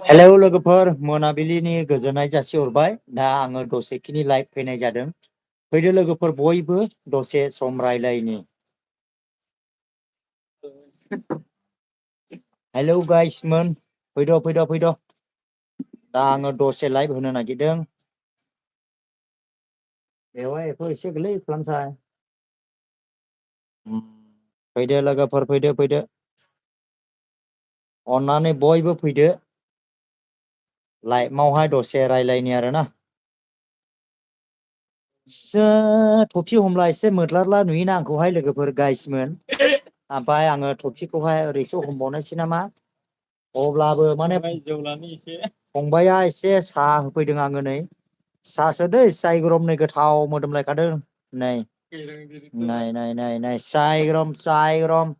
Hello लोगोफोर मोनाबिलिनि गोजोननाय जासिहरबाय। दा आङो दसेखिनि लाइभ फैनाय जादों। फैदो लोगोफोर बयबो दसे सम रायलायनि। हेलौ गाइसमोन फैद'। दा आङो दसे लाइभ होनो नागिरदों। बेवहाय एसे गोलै खालामसाय। फैदो लोगोफोर फैदो। अन्नानै बयबो फैदो। लाइभआवहाय दसे रायलायनि आरोना। थफि हमला एसे मोद्लाद्ला नुयोना आंखौहाय लोगोफोर गाइसमोन। ओमफ्राय आङो थफिखौहाय ओरैसो हमबावनोसै नामा? अब्लाबो माने फंबाइया एसे साहा होफैदों आङो नै। सासो दै साय गरम नै गोथाव मोदोमलायखादों नै। नाय साय ग्रम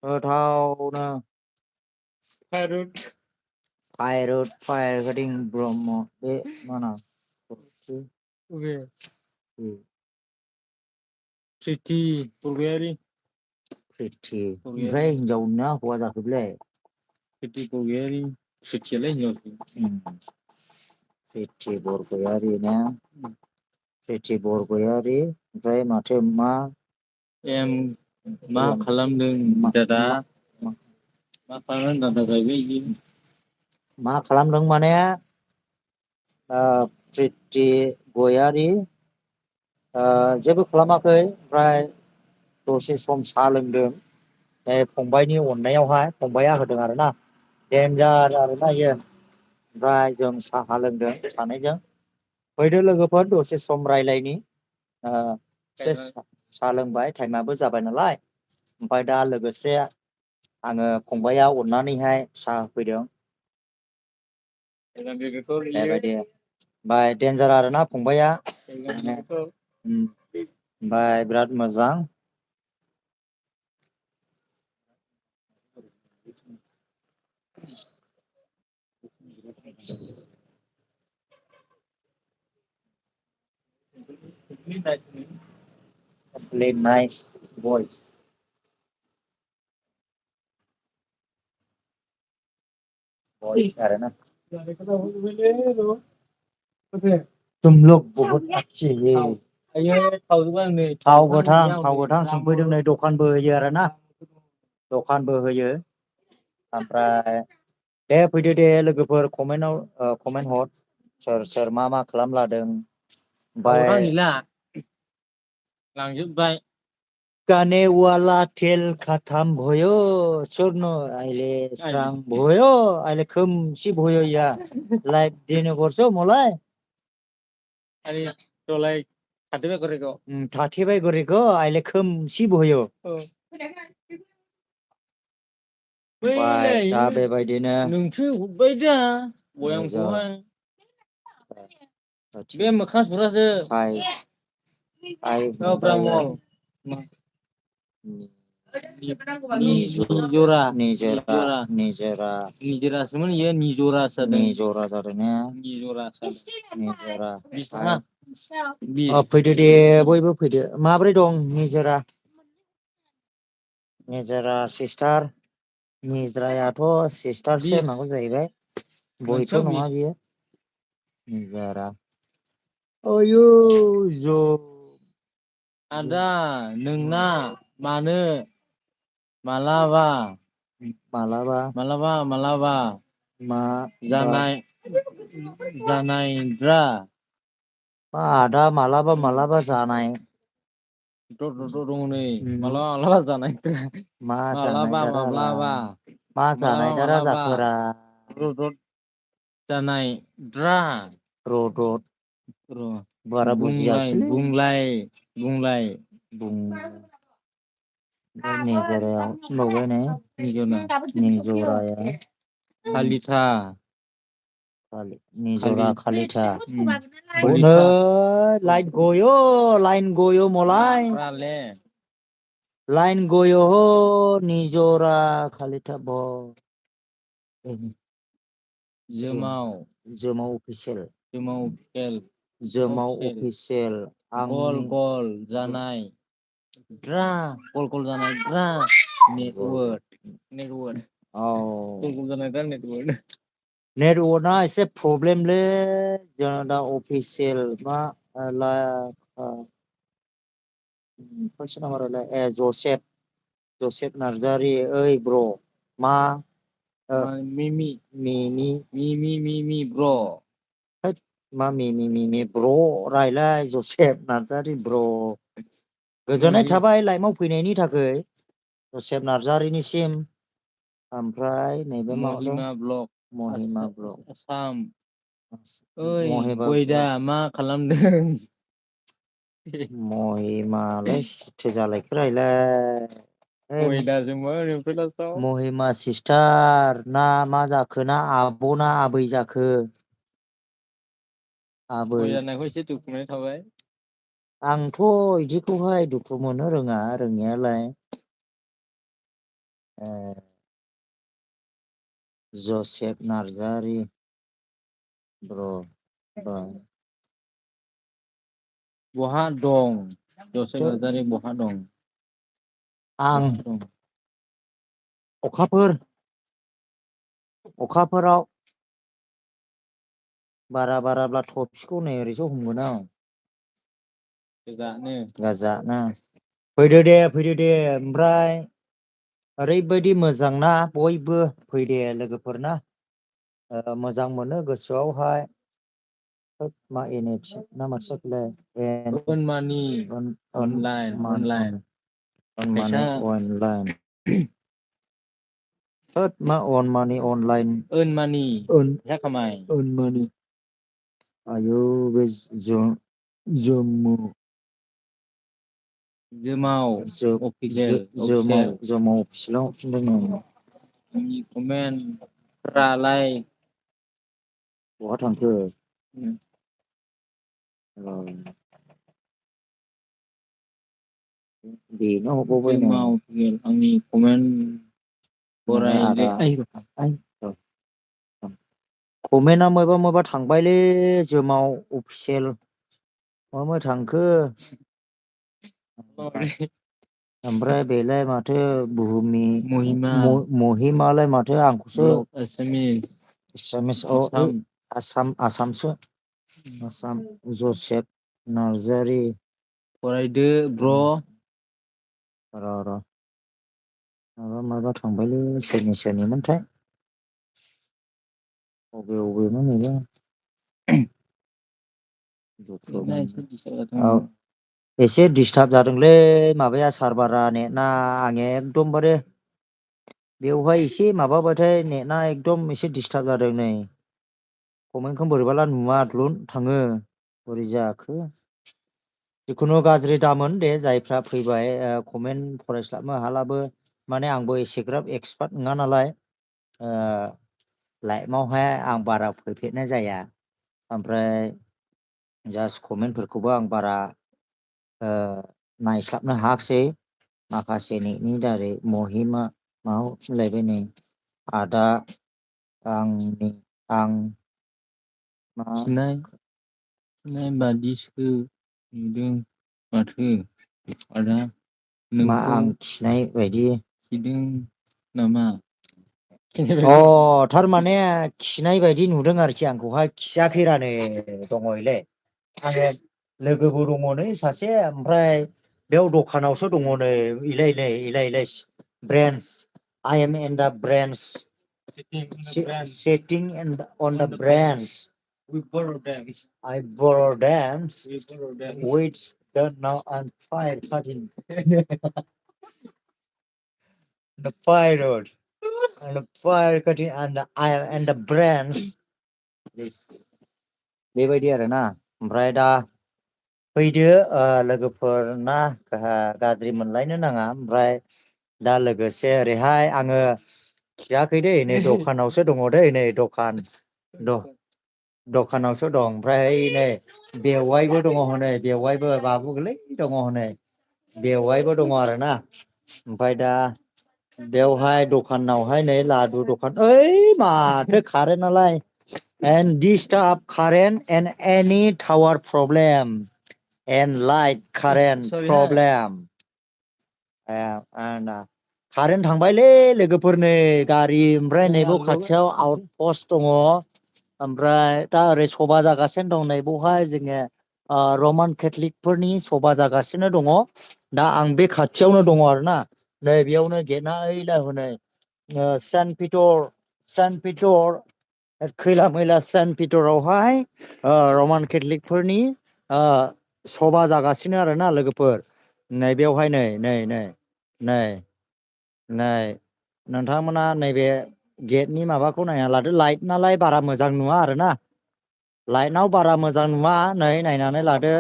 गोथावनो। ब्रह्म बे माना प्रिथि बरगयारि। ओमफ्राय हिनजाव ना हौवा जाखो बेलाय? प्रिथि बरगयारि। प्रिथियालाय हिनजावसो। प्रिथि बरगयारि ना? प्रिथि बरगयारि ओमफ्राय माथो मा? मा खालामदों दादा? मा खालामदों दादा जाहैबाय इयो। मा खालामदों माने? प्रिथि गयारि। जेबो खालामाखै ओमफ्राय दसे सम साहा लोंदों। फंबाइनि अननायावहाय फंबाइया होदों आरोना। देनजार आरोना इयो। ओमफ्राय जों साहा लोंदों सानैजों। फैदो लोगोफोर दसे सम रायलायनि। साहा लोंबाय टाइमाबो जाबाय नालाय। ओमफ्राय दा लोगोसे आङो फंबाइया अननानैहाय साहा होफैदों। बेबायदि ओमफ्राय देन्जार आरोना फंबाइया। ओमफ्राय बिराद मोजां। तुमलोग बहुत अच्छे है। थाव गोथां सोंफैदों नै दखानबो होयो आरोना। दखानबो होयो ओमफ्राय दे फैदो दे लोगोफोर कमेन्ट हर सोर मा खालामलादों। लांजोबबाय। काने वाला तेल खाथाम भयो सोरनो आइले स्रां भयो आइले खोमसि भयो या लाइट दिन करछो मलाय। थाथेबाय गरिखौ आइले खोमसि भयो। दा बेबायदिनो नोंसो हरबाय दा बयामखौहाय। बे मोखां सुग्रासो। निजोरासोमोन इयो निजरासो जादों। निजरा जादों ने निजरा। फैदो दे बयबो फैदो माब्रै दं निजोरा? निजोरा सिस्टार निज्रायाथ' सिस्टारसो होननांगौ जाहैबाय। बयथ' नङा बियो निजारा। आयौ ज' आदा नोंना मानो मालाबा मा जानायद्रा मा आदा मालाबा जानाय। दङ नै मालाबा जानायद्रा मा जानायदारा जाखोरा जानायद्रा रदद बारा बुजियासैलै बुंलाय निजोरायाव थिनबावबाय नै निजराया खालिथा निजरा खालिथा हनै लाइट गयो लाइन गयो मलाय लाइन गयो ह निजरा खालिथा ब जोमाव अफिसियेल गल जानाय द्रा गल जानाय द्रा नेटवार्क औ जानाय दा नेटवर्क नेटवर्कआ एसे प्रब्लेमलै जोंना दा अफिसियेल मा ला फार्स्ट नाम्बारालाय जसेफ नार्जारि ओइ ब्र' मा मिमि ब्र' होद मा मिमि ब्र' रायलाय जसेफ नार्जारि ब्र' गोजोननाय थाबाय लाइमआव फैनायनि थाखाय जसेफ नार्जारिनिसिम ओमफ्राय नैबे माबादों महिमा ब्लक महिमा ब्र' आसाम ओइ महिमा गयदा ब्र' मा खालामदों महिमालाय सिथो जालायखो रायलाय गयदासोमोन ओमफ्राय लास्टआव महिमा सिस्टार ना मा जाखो ना आब' ना आबै जाखो आबै गय जानायखौ एसे दुखुनाय थाबाय आंथ' इदिखौहाय दुखु मोननो रोङा रोंनायालाय जसेफ नार्जारि ब्र' बहा दं जसेफ नार्जारि बहा दं आं बहा दं अखाफोराव बाराब्ला थफिखौ नै ओरैसो हमगोन आं गोजानो फैदो दे ओमफ्राय ओरैबायदि मोजांना बयबो फैदे लोगोफोरना मोजां मोनो गोसोआवहाय होद मा ना माथो अनमानि अनलाइन फैसा अनलाइन होद मा अनमानि अनलाइन ओन मानि फैसा खामाय अनमानि आयौ बे जम्मु जोमाव जोमाव अफिसियेल अफिसियेलाव हाबफिनदों आंनि कमेन्टफ्रालाय बहा थांखो बेनो हरबावबाय नै आंनि कमेन्ट नोङो आदा फरायले कमेन्टआ माबा थांबायलै जोमाव अफिसियेल मा थांखो ओमफ्राय बेलाय माथो बुहुमनि महिमा महिमालाय माथो आंखौसो ब्लक एसामिस आसाम आसामसो आसाम जसेफ नार्जारि फरायदो ब्र' र' माबा थांबायलै सोरनिमोनथाय अबेमोन बेबा औ एसे डिस्टार्ब जादोंलै माबाया सारभारा नेटआ आं एकदमबारे बेवहाय एसे माबाबाथाय नेटआ एकदम एसे डिस्टार्ब जादों नै कमेन्टखौ बोरैबाला नुवा दलुन थाङो बोरै जाखो जिखुनु गाज्रि दामोन दे जायफ्रा फैबाय कमेन्ट फरायस्लाबनो हालाबो माने आंबो एसेग्राब एक्सपार्ट नङा नालाय लाइभआवहाय आं बारा फैफेरनाय जाया ओमफ्राय जास्ट कमेन्टफोरखौबो आं बारा नायस्लाबनो हायाखिसै माखासे नेटनि दारै महिमा माबा हरफिनलायबाय नै आदा आं मा खिनाय बादिसो नुदों माथो आदा मा नोंखौ आं खिनाय बायदि खिदों नामा अ थारमाने खिनाय बायदि नुदों आरोखि आंखौहाय खियाखैरा नै दङ इलाय आङो लोगोबो दङ नै सासे ओमफ्राय बेयाव दखानावसो दङ नै इलाय brains I am in the branch sitting on the branch. We borrow them. I borrow them. We borrow them. Which now I'm fire cutting the fire road and the fire cutting and I am in the branch. बेबायदि आरोना ओमफ्राय दा फैदो लोगोफोर ना गाज्रि मोनलायनो नाङा ओमफ्राय दा लोगोसे ओरैहाय आङो खियाखै दै नै दखानावसो दङ दै नै दखानावसो दं ओमफ्राय नै बेवायबो दङ हनै बेवायबो बाबु गोरलै दङ हनै बेवहायबो दङ आरोना ओमफ्राय दा बेवहाय दखानावहाय नै लादु दखान ओइ माथो कारेन्टआलाय and disturb current and any tower problem and light current problem and current थांबायलै लोगोफोर नै गारि ओमफ्राय नैबाव खाथियाव आउट पस्ट दङ ओमफ्राय दा ओरै सभा जागासिनो दं नैबावहाय जोङो रमान केथलिकफोरनि सभा जागासिनो दङ दा आं बे खाथियावनो दङ आरोना नै बेयावनो गेटआ ओइला हनै सेन्ट पिटर खैला मैला सेन्ट पिटरावहाय रमान केथलिकफोरनि सभा जागासिनो आरोना लोगोफोर नै बेवहाय नै नोंथांमोना नैबे गेटनि माबाखौ नायना लादो लाइट नालाय बारा मोजां नुवा आरोना लाइटआव बारा मोजां नुवा नै नायनानै लादो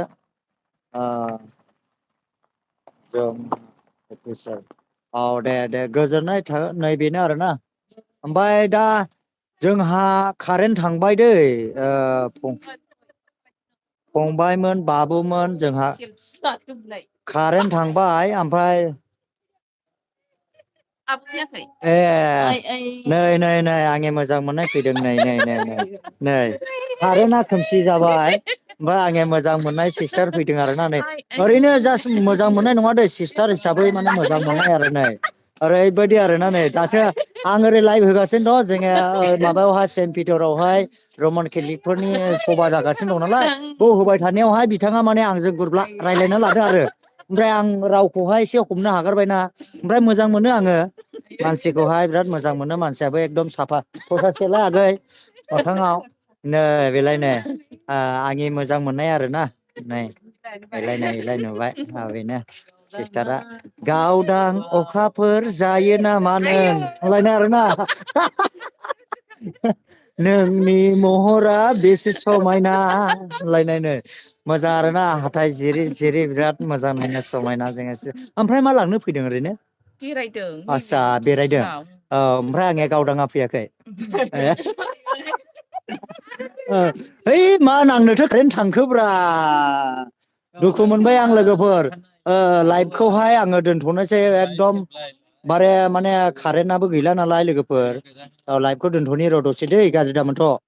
औ दे गोजोननाय थागोन नैबेनो आरोना ओमफ्राय दा जोंहा कारेन्ट थांबाय दै फंबायमोन बाबुमोन जोंहा कारेन्ट थांबाय ओमफ्राय नै आंनि मोजां मोननाय फैदों नै कारेन्टआ खोमसि जाबाय ओमफ्राय आंनि मोजां मोननाय सिस्टार फैदों आरोना नै ओरैनो जास्ट मोजां मोननाय नङा दे सिस्टार हिसाबै माने मोजां मोननाय आरो नै ओरैबायदि आरोना नै दासो आं ओरै लाइभ होगासिनो दं जोङो माबायावहाय सेन्ट पिटरावहाय रमान केथलिकफोरनि सभा जागासिनो दं नालाय बाव होबाय थानायावहाय बिथाङा माने आंजों गुरब्ला रायज्लायना लादो आरो ओमफ्राय आं रावखौहाय एसे हमनो हागारबायना ओमफ्राय मोजां मोनो आङो मानसिखौहाय बिराद मोजां मोनो मानसियाबो एकदम साफा ससासोलाय आगै मोखाङाव नै बेलाय नै आंनि मोजां मोननाय आरोना नै बेलाय नुबाय बेनो सिस्टारा गावदां अखाफोर जायो नामा नों होनलायनाय आरोना नोंनि महरा बेसे समायना होनलायनायनो मोजां आरो ना हाथाय जिरि जिरि बिराद मोजां नायनो समायना जोङो ओमफ्राय मा लांनो फैदों ओरैनो आस्सा बेरायदों औ ओमफ्राय आंनिया गावदांआ फैयाखै ओइ मा नांनोथो कारेन्ट थांखोब्रा दुखु मोनबाय आं लोगोफोर लाइभखौहाय आङो दोनथ'नोसै एकदम बारे माने कारेन्टआबो गैला नालाय लोगोफोर लाइभखौ दोनथ'नि र' दसे दै गाज्रि दामोनथ'